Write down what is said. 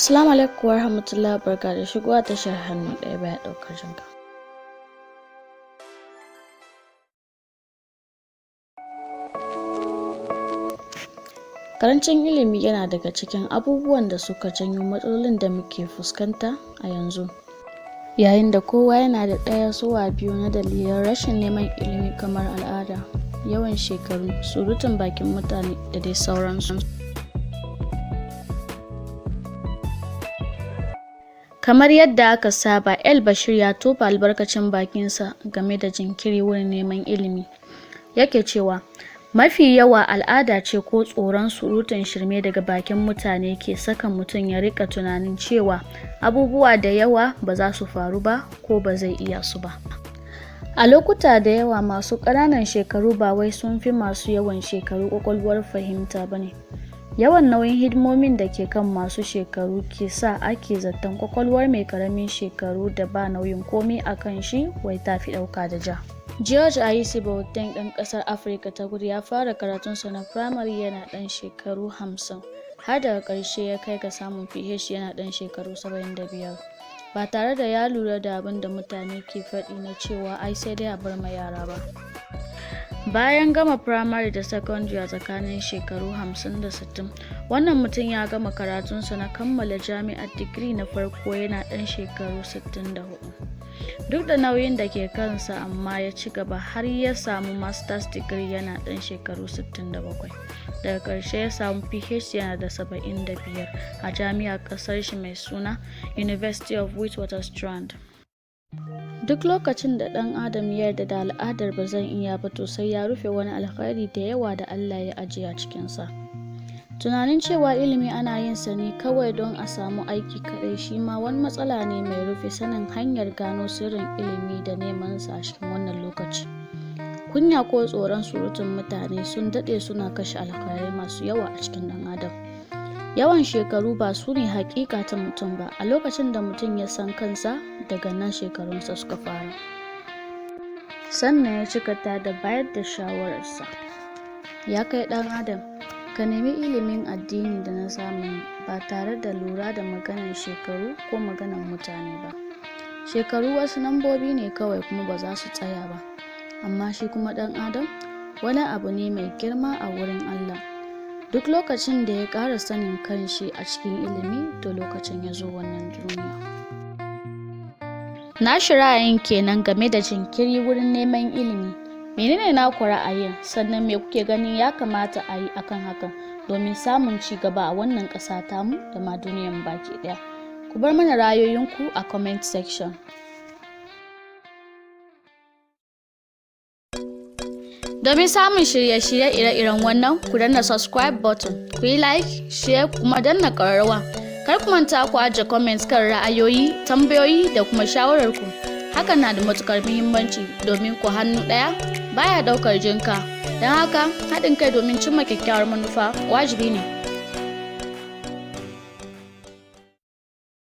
Assalamu alaikum warahmatullahi, barka da shigowa tashar Hannu Ɗaya Baya Ɗaukar Jinka. Karancin ilimi yana daga cikin abubuwan da suka janyo matsalolin da muke fuskanta a yanzu. Yayin da kowa yana da ɗaya zuwa biyu na dalilan rashin neman ilimi kamar al'ada, yawan shekaru, surutun bakin mutane da dai sauransu. Kamar yadda aka saba, El Bashir ya tofa albarkacin bakinsa game da jinkiri wurin neman ilimi. Yake cewa, mafi yawa al'ada ce ko tsoron surutun shirme daga bakin mutane ke saka mutum ya rika tunanin cewa abubuwa da yawa ba za su faru ba ko ba zai iya su ba. A lokuta da yawa masu ƙananan shekaru ba wai sun fi masu yawan shekaru ƙwaƙwalwar fahimta ba ne. Yawan nauyin hidimomin da ke kan masu shekaru ke sa ake zaton ƙwaƙwalwar mai ƙaramin shekaru da ba nauyin komai a kan shi wai ta fi ɗauka da ja. George Ayisi Boateng ɗan ƙasar Afirka ta Kudu ya fara karatunsa na firamare yana ɗan shekaru 50, har daga ƙarshe ya kai ga samun PhD yana ɗan shekaru 75, ba tare da ya lura da abin da mutane ke faɗi na cewa ai sai dai a bar ma yara ba. Bayan gama firamare da sakandare a tsakanin shekaru 50 da 60, wannan mutum ya gama karatunsa na kammala jami'ar digiri na farko yana ɗan shekaru 64. Duk da nauyin da ke kansa amma ya ci gaba har ya samu masters degree yana ɗan shekaru 67. Daga ƙarshe ya samu PhD yana da 75 a jami'ar ƙasar shi mai suna University of Witwatersrand. Duk lokacin da ɗan adam ya yarda da al'adar ba zan iya ba, to sai ya rufe wani alkhairi da yawa da Allah ya ajiye a cikinsa. Tunanin cewa ilimi ana yin sa ne kawai don a samu aiki kaɗai shi ma wani matsala ne mai rufe sanin hanyar gano sirrin ilimi da neman sa a cikin wannan lokaci. Kunya ko tsoron surutun mutane sun daɗe suna kashe alkhairai masu yawa a cikin ɗan adam. Yawan shekaru ba su ne haƙiƙa ta mutum ba, a lokacin da mutum ya san kansa daga nan shekarunsa suka fara. Sannan ya cikata da bayar da shawararsa. Ya kai ɗan adam, ka nemi ilimin addini da na zamani ba tare da lura da maganar shekaru ko maganar mutane ba. Shekaru wasu lambobi ne kawai kuma ba za su tsaya ba. Amma shi kuma ɗan adam wani abu ne mai girma a wurin Allah. Duk lokacin da ya ƙara sanin kanshi a cikin ilimi, to lokacin ya zo wannan duniya. Nashi ra'ayin kenan game da jinkiri wurin neman ilimi. Menene naku ra'ayin? Sannan me kuke ganin ya kamata a yi akan hakan domin samun ci gaba a wannan ƙasa tamu da ma duniyan baki ɗaya? Ku bar mana ra'ayoyinku a comment section. Domin samun shirye-shirye ire-iren wannan, ku danna subscribe button, ku yi like, share kuma danna ƙararrawa. Kar ku manta ku ajiye comments kan ra'ayoyi, tambayoyi da kuma shawararku. Hakan na da matukar muhimmanci domin ku hannu ɗaya baya ɗaukar jinka. Don haka, haɗin kai domin cimma kyakkyawar manufa wajibi ne.